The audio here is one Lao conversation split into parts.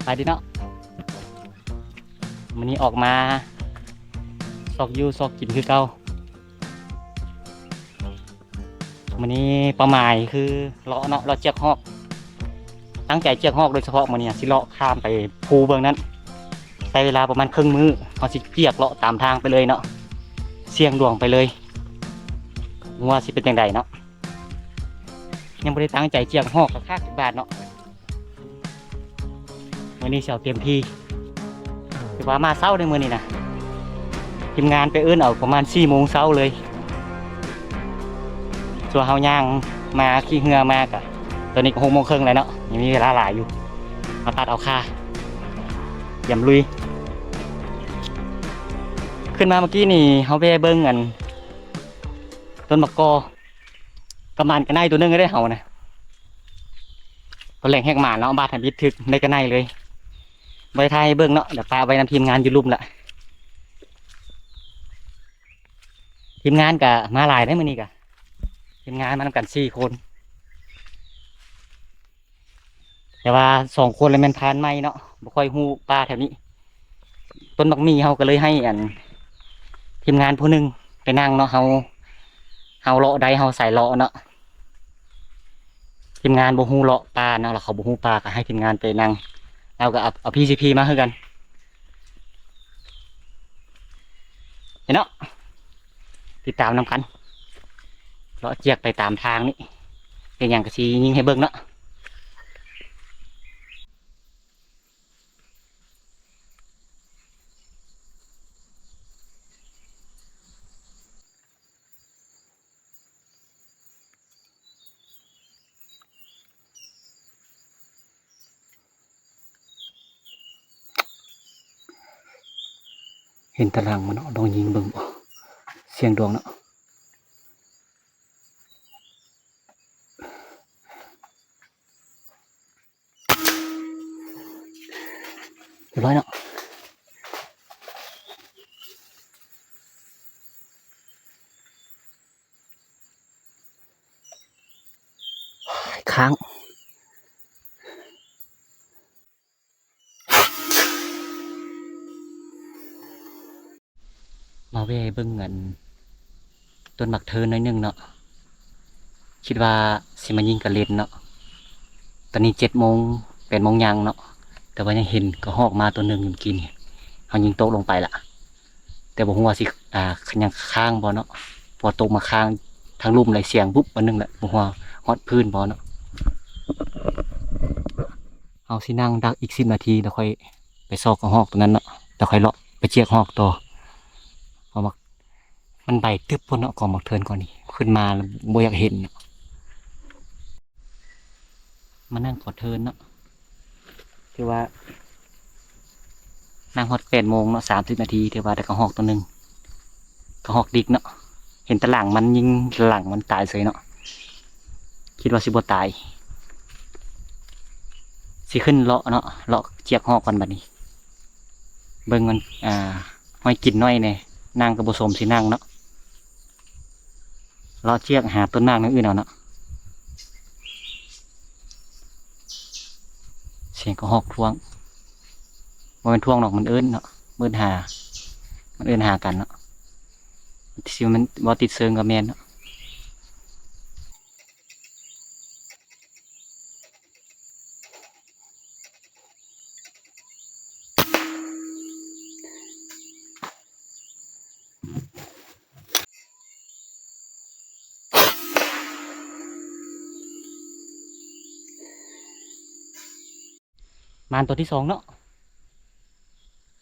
ບາຍດີເນາະ ມື້ນີ້ອອກມາຊອກຢູ່ຊອກກິນຄືເກົ່າ. ມື້ນີ້ເປົ້າໝາຍຄືເລາະເນາະ ເລາະຈຽກຮອກ ຕັ້ງໃຈຈຽກຮອກໂດຍສະເພາະມື້ນີ້ ຊິເລາະຂ້າມໄປພູເບື້ອງນັ້ນ ໃຊ້ເວລາປະມານເຄິ່ງມື້ ເຮົາຊິຈຽກເລາະຕາມທາງໄປເລີຍເນາະ ສ່ຽງດວງໄປເລີຍ ວ່າຊິເປັນຈັ່ງໃດເນາະ. ຍັງບໍ່ໄດ້ຕັ້ງໃຈຈຽກຮອກຄັກໆຈັກບາດເນາະ. ມື້ນີ້ຊິເອົາເຕັມທີ່ ຖືວ່າມາເຊົ້າເດ້ມື້ນີ້ນະ ທີມງານໄປເອີ້ນເອົາປະມານສີ່ໂມງເຊົ້າເລີຍ ສ່ວນເຮົາຍ່າງມາຂີ່ເຮືອມາກະ ຕອນນີ້ກະຫົກໂມງເຄິ່ງແລ້ວເນາະ ຍັງມີເວລາຫຼາຍຢູ່ ມາຕັດເອົາຂ່າ ຕຽມລຸຍ. ຂຶ້ນມາເມື່ອກີ້ນີ້ເຮົາແວ່ເບິ່ງອັນ ຕົ້ນໝາກກໍ ກຳມານກະໄນໂຕໜຶ່ງເດ້ເຮົານະ ຕອນແລງແຮງມາເນາະ ບາດຫາບິດຖືກໄດ້ກະໄນເລີຍ ບໍ່ໄດ້ຖ່າຍໃຫ້ເບິ່ງເນາະ ດຽວປະໄວ້ນຳທີມງານຢູ່ລຸ່ມລະ. ທີມງານກະມາຫຼາຍເດ້ມື້ນີ້ກະ ທີມງານມານຳກັນສີ່ຄົນ ແຕ່ວ່າສອງຄົນລະແມ່ນຜ່ານໃໝ່ເນາະ ບໍ່ຄ່ອຍຮູ້ປ່າແຖວນີ້. ຕົ້ນໝາກໝີ່ເຮົາກະເລີຍໃຫ້ອັນ ທີມງານຜູ້ໜຶ່ງໄປນັ່ງເນາະ ເຮົາ ເຮົາເລາະໄດ້ ເຮົາສາຍເລາະເນາະ ທີມງານບໍ່ຮູ້ເລາະປ່າເນາະ ລະເຂົາບໍ່ຮູ້ປ່າ ກະໃຫ້ທີມງານໄປນັ່ງ ລາວກະເອົາ ເອົາພີຊີພີມາຄືກັນ ເນາະ. ຕິດຕາມນຳກັນ ເລາະຈຽກໄປຕາມທາງນີ້ ເຮັດຫຍັງກະຊິຍິງໃຫ້ເບິ່ງເນາະ. ເຫັນຕາລ່າງມັນເນາະ ລອງຍິງເບິ່ງ ສ່ຽງດວງເນາະ. ຮຽບຮ້ອຍເນາະ ຄ້າງ. ມາແວ່ເບິ່ງອັນ ຕົ້ນໝາກເທີນໜ້ອຍໜຶ່ງເນາະ ຄິດວ່າຊິມາຍິງກະເລັນເນາະ. ຕອນນີ້ເຈັດໂມງ ແປດໂມງຍ່າງເນາະ ແຕ່ວ່າຍັງເຫັນກະຮອກມາໂຕໜຶ່ງຢູ່ກີ້ນີ້ ເຮົາຍິງຕົກລົງໄປລະ ແຕ່ບໍ່ຮູ້ວ່າຊິ ອ່າ ຍັງຄ້າງບໍ່ເນາະ ເພາະວ່າຕົກມາຄ້າງທາງລຸ່ມ ແລ້ວສ່ຽງບຸບອັນໜຶ່ງລະ ບໍ່ຮູ້ວ່າຮອດພື້ນບໍ່ເນາະ. ເຮົາຊິນັ່ງດັກອີກສິບນາທີ ແລ້ວຄ່ອຍໄປຊອກກະຮອກໂຕນັ້ນເນາະ ແລ້ວຄ່ອຍເລາະໄປຈຽກຮອກຕໍ່ ເພາະວ່າມັນໃບຕຶບພຸ້ນເນາະ ກອງໝາກເທີນກ່ອນນີ້ ຂຶ້ນມາແລ້ວບໍ່ຢາກເຫັນເນາະ. ມານັ່ງກອງເທີນເນາະ ຖືວ່ານັ່ງຮອດແປດໂມງເນາະ ສາມສິບນາທີ ຖືວ່າໄດ້ກະຮອກໂຕໜຶ່ງ ກະຮອກດິກເນາະ. ເຫັນແຕ່ຫຼັງມັນ ຍິງຫຼັງມັນຕາຍເສີຍເນາະ ຄິດວ່າຊິບໍ່ຕາຍ. ຊິຂຶ້ນເລາະເນາະ ເລາະຈຽກຮອກກ່ອນບາດນີ້ ເບິ່ງມັນ ອ່າ ຮອຍກິນໜ້ອຍແດ່ ນັ່ງກະບໍ່ສົມຊິນັ່ງເນາະ. ເລາະຈຽກຫາຕົ້ນໝາກແນວອື່ນເອົາເນາະ. ສຽງກະຮອກທ້ວງ ບໍ່ແມ່ນທ້ວງດອກ ມັນເອີ້ນເນາະ ເອີ້ນຫາ ມັນເອີ້ນຫາກັນເນາະ. ຊິແມ່ນບໍ່ຕິດເຊີງກະແມ່ນເນາະ. ມານໂຕທີສອງເນາະ.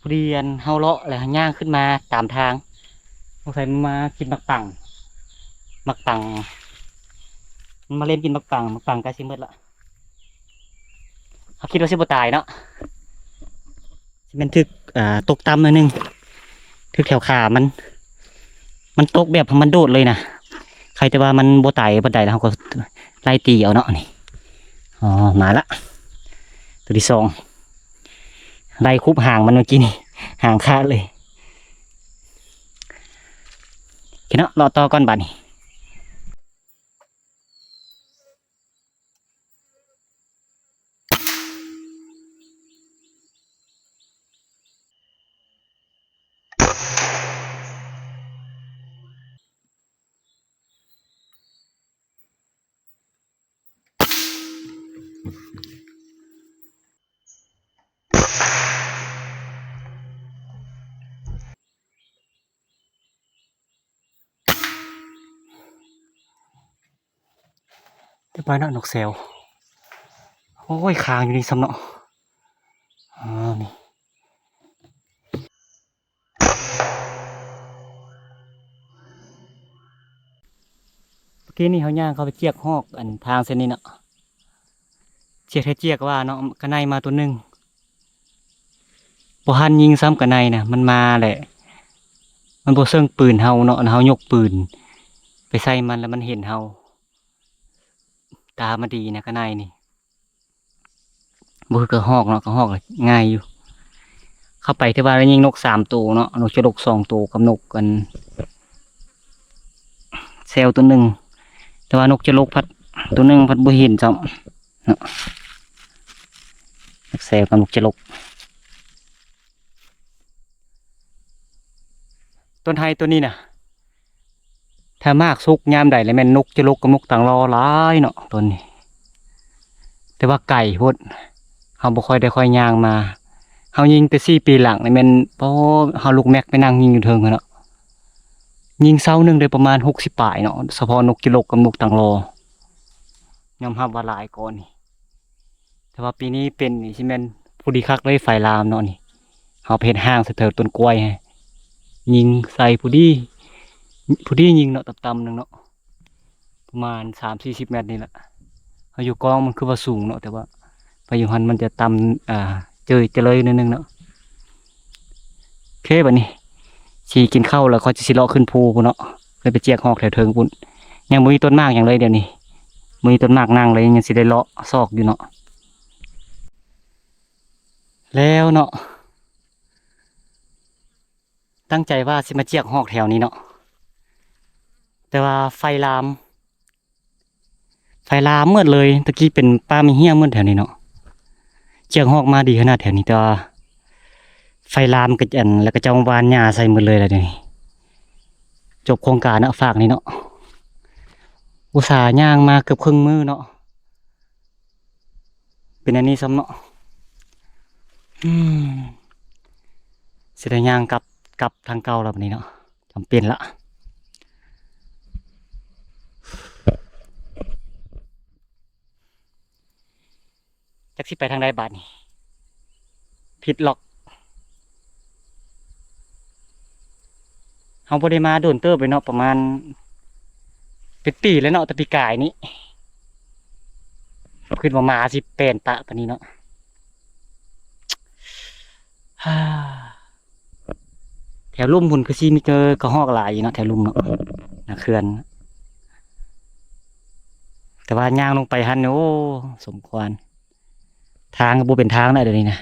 ພໍດີອັນເຮົາເລາະແລ້ວຍ່າງຂຶ້ນມາຕາມທາງ ສົງໄສມັນມາກິນໝາກປັງ ໝາກປັງ ມັນມາເຫຼັ້ນກິນໝາກປັງ ໝາກປັງໃກ້ຊິໝົດລະ. ເຮົາຄິດວ່າຊິບໍ່ຕາຍເນາະ ຊິແມ່ນຖືກ ອ່າ ຕົກຕ່ຳໜ້ອຍໜຶ່ງ ຖືກແຖວຂາມັນ ມັນຕົກແບບໃຫ້ມັນໂດດເລີຍນະ. ໃຄແຕ່ວ່າມັນບໍ່ຕາຍປານໃດ ແລ້ວເຮົາກໍໄລ່ຕີເອົາເນາະ. ນີ້ ອໍ ມາລະ ໂຕທີສອງ ໄລ່ຄຸບຫາງມັນເມື່ອກີ້ນີ້ ຫາງຂາດເລີຍ. ໂອເຄເນາະ ເລາະຕໍ່ກ່ອນບາດນີ້. ໂ ແຕ່ປານະ ນົກແຊວ. ໂອ້ຍ ຄ້າງຢູ່ນີ້ຊ້ຳເນາະ. ອ່າ ນີ້ ເມື່ອກີ້ນີ້ເຮົາຍ່າງເຂົ້າໄປຈຽກຮອກ ອັນ ທາງເສັ້ນນີ້ເນາະ. ຈຽກແທ້ຈຽກວ່າເນາະ, ກະໄນມາໂຕໜຶ່ງ. ບໍ່ທັນຍິງຊ້ຳກະໄນນະ, ມັນມາແຫຼະ. ມັນບໍ່ເຊິ່ງປືນເຮົາເນາະ, ເຮົາຍົກປືນໄປໃສ່ມັນ ແລ້ວມັນເຫັນເຮົາ. ຕາມັນດີນະ ກະໄນນີ້. ບໍ່ຄືກະຮອກເນາະ, ກະຮອກງ່າຍຢູ່. ເຂົ້າໄປຖືວ່າໄດ້ຍິງນົກສາມໂຕເນາະ, ນົກຈະລົກສອງໂຕກັບນົກ ອັນ ແຊວໂຕໜຶ່ງ, ແຕ່ວ່ານົກຈະລົກພັດ ໂຕໜຶ່ງພັດບໍ່ເຫັນຊ້ຳເນາະ. ນົກແຊວກັບນົກຈະລົກ. ຕົ້ນໄຮໂຕນີ້ນະ ຖ້າໝາກສຸກຍາມໃດລະແມ່ນນົກຈະລົກກັບນົກຕ່າງລໍຫຼາຍເນາະ ຕົ້ນນີ້. ແຕ່ວ່າໄກໂພດ, ເຮົາບໍ່ຄ່ອຍໄດ້ຄ່ອຍຍ່າງມາ. ເຮົາຍິງແຕ່ສີ່ປີຫຼັງນີ້ແມ່ນ ໂອ້ ເຮົາລູກແມັກໄປນັ່ງຍິງຢູ່ເທິງຫັ້ນເນາະ. ຍິງເຊົ້າໜຶ່ງໄດ້ປະມານຫົກສິບປາຍເນາະ, ສະເພາະນົກຈະລົກກັບນົກຕ່າງລໍ. ຍອມຮັບວ່າຫຼາຍກວ່ານີ້, ແຕ່ວ່າປີນີ້ເປັນນີ້ຊິແມ່ນພໍດີຄັກເລີຍ ໄຟລາມເນາະນີ້. ເຮົາໄປເຮັດຮ່າງໃສ່ແຖວຕົ້ນກ້ວຍ, ຍິງໃສ່ພໍດີ ພໍດີຍິງເນາະ, ຕ່ຳໆໜຶ່ງເນາະ, ປະມານສາມສີ່ສິບແມັດນີ້ແຫຼະ. ເຮົາຢູ່ກ້ອງມັນຄືວ່າສູງເນາະ, ແຕ່ວ່າໄປຢູ່ຫັ້ນມັນຈະຕ່ຳ ອ່າ ເຈີ ຈະເລີຍໜ້ອຍໜຶ່ງເນາະ. ໂອເຄ ບາດນີ້ຊິກິນເຂົ້າແລ້ວ ຂ້ອຍຈະຊິເລາະຂຶ້ນພູພຸ້ນເນາະ, ໄດ້ໄປຈຽກຮອກແຖວເທິງພຸ້ນ. ຍັງບໍ່ມີຕົ້ນໝາກຫຍັງເລີຍດຽວນີ້, ບໍ່ມີຕົ້ນໝາກນັ່ງເລີຍ, ຍັງຊິໄດ້ເລາະຊອກຢູ່ເນາະ. ແລ້ວເນາະ, ຕັ້ງໃຈວ່າຊິມາຈຽກຮອກແຖວນີ້ເນາະ, ແຕ່ວ່າໄຟລາມ ໄຟລາມໝົດເລີຍ. ຕະກີ້ເປັນປ່າໄມ້ເຮ້ຍໝົດແຖວນີ້ເນາະ, ຈຽກຮອກມາດີຂະໜາດແຖວນີ້, ແຕ່ວ່າໄຟລາມກະ ອັນ ແລ້ວກະເຈົ້າຫວ່ານຫຍ້າໃສ່ໝົດເລີຍລະດຽວນີ້. ຈົບໂຄງການເນາະ ຟາກນີ້ເນາະ, ອຸດສ່າຍ່າງມາເກືອບເຄິ່ງມື້ເນາະ, ເປັນອັນນີ້ຊ້ຳເນາະ. ອືມ ຊິໄດ້ຍ່າງກັບ ກັບທາງເກົ່າລະບາດນີ້ເນາະ. ຈຳເປັນລະ, ຈັກຊິໄປທາງໃດບາດນີ້, ຜິດລັອກ. ເຮົາບໍ່ໄດ້ມາດົນເຕີບເລີຍເນາະ, ປະມານເປັນປີແລ້ວເນາະ, ແຕ່ປີກາຍນີ້. ຄິດວ່າໝາຊິແປນປະປານນີ້ເນາະ. ແຖວລຸ່ມພຸ້ນຄືຊິມີເຈີກະຮອກຫຼາຍຢູ່ເນາະ, ແຖວລຸ່ມເນາະ ໜ້າເຂື່ອນ. ແຕ່ວ່າຍ່າງລົງໄປຫັ້ນ ໂອ້ ສົມຄວນ, ທາງກະບໍ່ເປັນທາງແລ້ວດຽວນີ້ນະ,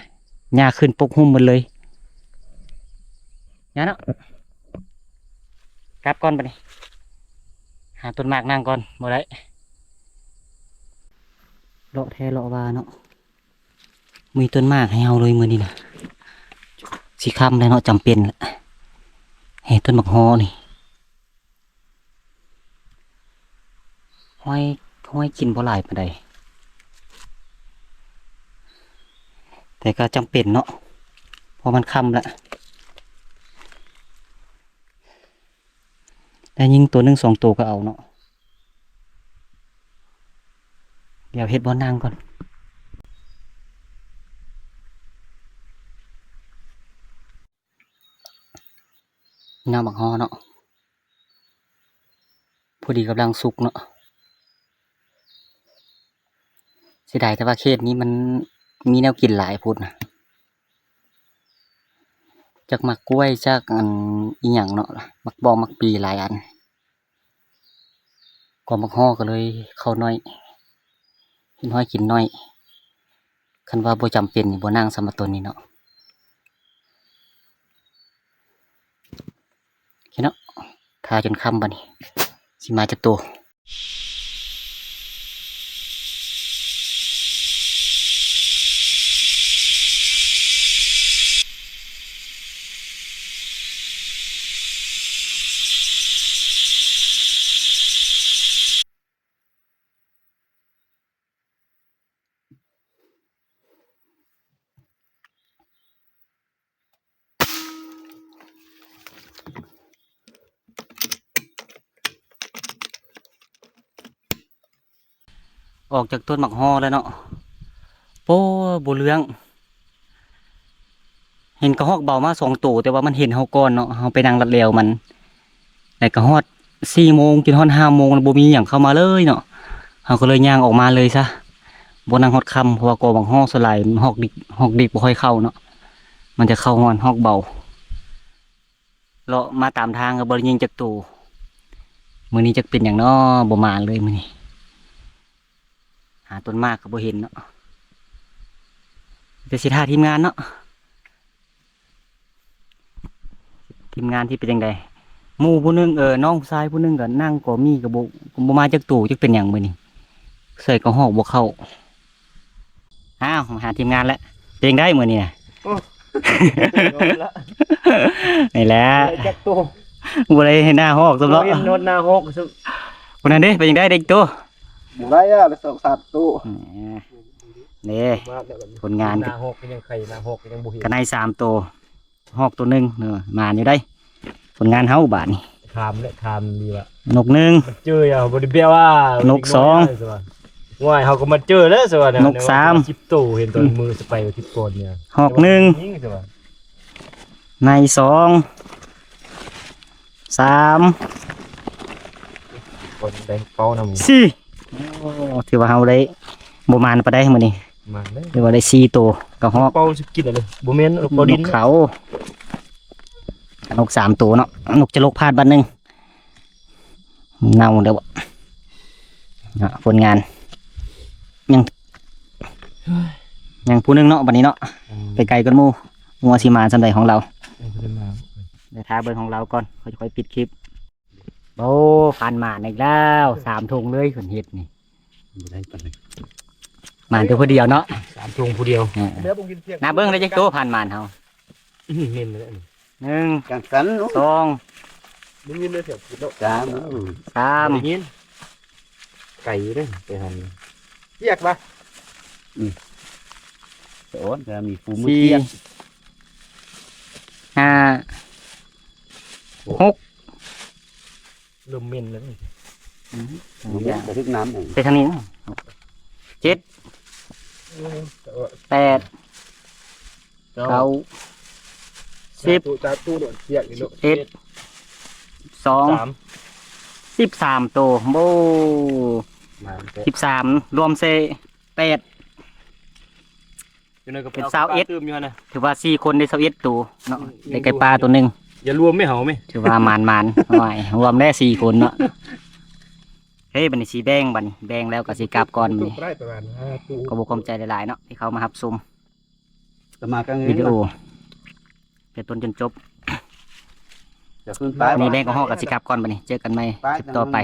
ຫຍ້າຂຶ້ນປົກຫຸ້ມໝົດເລີຍ. ຍ່າເນາະ, ກັບກ່ອນບາດນີ້, ຫາຕົ້ນໝາກນັ່ງກ່ອນ. ບໍ່ໄດ້ ເລາະແທ້ເລາະວ່າເນາະ, ມີຕົ້ນໝາກໃຫ້ເຮົາເລີຍມື້ນີ້ນະ. ຊິຄ່ຳແລ້ວເນາະ, ຈຳເປັນລະ. ເຮັດຕົ້ນໝາກຮໍ່ນີ້, ຮອຍ ຮອຍກິນບໍ່ຫຼາຍປານໃດ, ແຕ່ກະຈຳເປັນເນາະ, ເພາະມັນຄ່ຳລະ. ໄດ້ຍິງໂຕໜຶ່ງສອງໂຕກະເອົາເນາະ. ດຽວເຮັດບ່ອນນັ່ງກ່ອນ. ນ້ຳໝາກຮໍ່ເນາະ, ພໍດີກຳລັງສຸກເນາະ. ເສຍດາຍແຕ່ວ່າເຂດນີ້ມັນມີແນວກິນຫຼາຍໂພດນະ, ຈັກໝາກກ້ວຍ ຈັກອັນອີ່ຫຍັງເນາະ, ໝາກບອກໝາກປີຫຼາຍອັນ. ກອງໝາກຮໍ່ກະເລີຍເຂົ້າໜ້ອຍ, ເຮັດຮອຍກິນໜ້ອຍ. ຄັນວ່າບໍ່ຈຳເປັນນີ້ບໍ່ນັ່ງສຳລັບໂຕນີ້ເນາະ. ໂອເຄເນາະ, ຖ້າຈົນຄ່ຳບາດນີ້ ຊິມາຈັກໂຕ. ອອກຈາກຕົ້ນໝາກຮໍ້ແລ້ວເນາະ. ໂອ້ ບໍ່ເລື່ອງ. ເຫັນກະຮອກເບົາມາສອງໂຕ ແຕ່ວ່າມັນເຫັນເຮົາກ່ອນເນາະ, ເຮົາໄປນັ່ງລັດແລ້ວມັນ ແລ້ວກະຮອດສີ່ໂມງຈົນຮອດຫ້າໂມງ ແລ້ວບໍ່ມີຫຍັງເຂົ້າມາເລີຍເນາະ. ເຮົາກໍເລີຍຍ່າງອອກມາເລີຍຊະ, ບໍ່ນັ່ງຮອດຄ່ຳ ເພາະວ່າກໍບັກຮອກສ່ວນຫຼາຍຮອກດິກ ຮອກດິກບໍ່ຄ່ອຍເຂົ້າເນາະ, ມັນຈະເຂົ້າຮອດຮອກເບົາ. ເລາະມາຕາມທາງກໍບໍ່ໄດ້ຍິງຈັກໂຕ. ມື້ນີ້ຈັກເປັນຫຍັງເນາະ ບໍ່ມາເລີຍມື້ນີ້. ຫາຕົ້ນໝາກກໍບໍ່ເຫັນເນາະ, ແຕ່ຊິຖ້າທີມງານເນາະ. ທີມງານທີ່ເປັນຈັ່ງໃດ? ໝູ່ຜູ້ໜຶ່ງ ເອີ ນ້ອງຜູ້ຊາຍຜູ້ໜຶ່ງກໍນັ່ງກໍມີ ກໍບໍ່ ກໍບໍ່ມາຈັກໂຕ. ຈັກເປັນຫຍັງມື້ນີ້? ໃສ່ກະຮອກບໍ່ເຂົ້າ. ອ້າວ ມາຫາທີມງານແລ້ວ. ເປັນຈັ່ງໃດມື້ນີ້ນະ? ໂອ້ ນີ້ແຫຼະ ບໍ່ໄດ້ເຫັນໜ້າຮອກຊ້ຳເນາະ. ບໍ່ເຫັນຮອດໜ້າຮອກຊ້ຳ. ຜູ້ນັ້ນເດ້ ເປັນຈັ່ງໃດ ໄດ້ຈັກໂຕ? ບໍ່ໄດ້ອະ ໄດ້ສອງສາມໂຕ. ນີ້ ຜົນງານ ໜ້າຮອກກໍຍັງໄຂ່ ໜ້າຮອກກໍຍັງບໍ່ເຫັນ. ກະໄນສາມໂຕ ຮອກໂຕໜຶ່ງເນາະ. ໝານຢູ່ໃດ໋ ຜົນງານເຮົາບາດນີ້. ຖາມແຫຼະ ຖາມດີວ່າ ນົກໜຶ່ງ ມັນເຈີຢູ່ ບໍ່ໄດ້ແບບວ່າ ນົກສອງ ໂອ້ຍ ເຮົາກໍມາເຈີແລ້ວ ຊິວ່າ ນົກສາມ ສິບໂຕ. ເຫັນຕອນມື້ສະໄປທິດກ່ອນນີ້ ຮອກໜຶ່ງ ໃນສອງ ສາມ ຄົນໄດ້ເປົ້ານຳ ສີ່. ໂອ້ ຖືວ່າເຮົາໄດ້ບໍ່ໝານປານໃດມື້ນີ້. ມາເລີຍ ຖືວ່າໄດ້ສີ່ໂຕ ກະຮອກ ເປົ້າຊິກິນເລີຍ. ບໍ່ແມ່ນ ເປົ້າດິນ ນົກເຂົາ ນົກສາມໂຕເນາະ. ນົກຈະລົກພາດບາດໜຶ່ງ ເນົ່າແລ້ວ. ເນາະ ຜົນງານ ຍັງ ຍັງຜູ້ໜຶ່ງເນາະ ບາດນີ້ເນາະ. ອືມ ໄປໄກກ່ອນໝູ່ ວ່າຊິມາສ່ຳໃດຂອງລາວ. ເອີ ບໍ່ໄດ້ມາ ໄດ້ຖ້າເບິ່ງຂອງລາວກ່ອນ ຄ່ອຍ ຄ່ອຍປິດຄລິບ. ໂອ້ ພັນໝານອີກແລ້ວ ສາມຖົງເລີຍເພິ່ນເຮັດນີ້. ບໍ່ໄດ້ປານໃດ ໝານແຕ່ຜູ້ດຽວເນາະ ສາມຖົງຜູ້ດຽວ. ເອີ ນັບເບິ່ງໄດ້ຈັກໂຕ ພັນໝານເຮົາ. ອືມ ແມ່ນແລ້ວ ໜຶ່ງ ຈັງຊັ້ນເນາະ ສອງ ໄດ້ຍິນໄດ້ສຽງເນາະ ສາມ ສາມ ໄດ້ຍິນ ໄກເດ້ໄປຫັ້ນ ຮຽກວ່າ ອືມ ສອນ ແຕ່ມີຜູ້ມື ສີ່ ຮຽກ ຫ້າ ຫົກ ເລີ່ມເໝັນແລ້ວນີ້. ອືມ ໄປທາງນີ້ ເຈັດ ແປດ ເກົ້າ ສິບ ສາທຸ ສາທຸ ສິບເອັດ ສອງ ສາມ ສິບສາມໂຕ. ໂອ້ ສິບສາມ ລວມໃສ່ແປດ ເປັນຊາວເອັດ ຕື່ມຢູ່ຫັ້ນນະ. ຖືວ່າສີ່ຄົນໄດ້ຊາວເອັດໂຕເນາະ. ອືມ ໄດ້ໄກ່ປ່າໂຕໜຶ່ງ ຢ່າລວມແມ່ເຮົາແມ່. ຖືວ່າໝານໆ ໂອ້ຍ ລວມແລ້ວສີ່ຄົນເນາະ. ເຮີ້ຍ ບັດນີ້ຊິແບ່ງ ບັດນີ້ແບ່ງແລ້ວກໍຊິກັບກ່ອນ. ມື້ນີ້ກໍຂໍຂອບໃຈຫຼາຍໆເນາະ ທີ່ເຂົ້າມາຮັບຊົມ ສະໝັກກັນ ວິດີໂອ ແຕ່ຕົ້ນຈົນຈົບ. ນີ້ແບ່ງກໍຮອດ ກໍຊິກັບກ່ອນ ບັດນີ້ເຈີກັນໃໝ່ຄລິບຕໍ່ໄປ.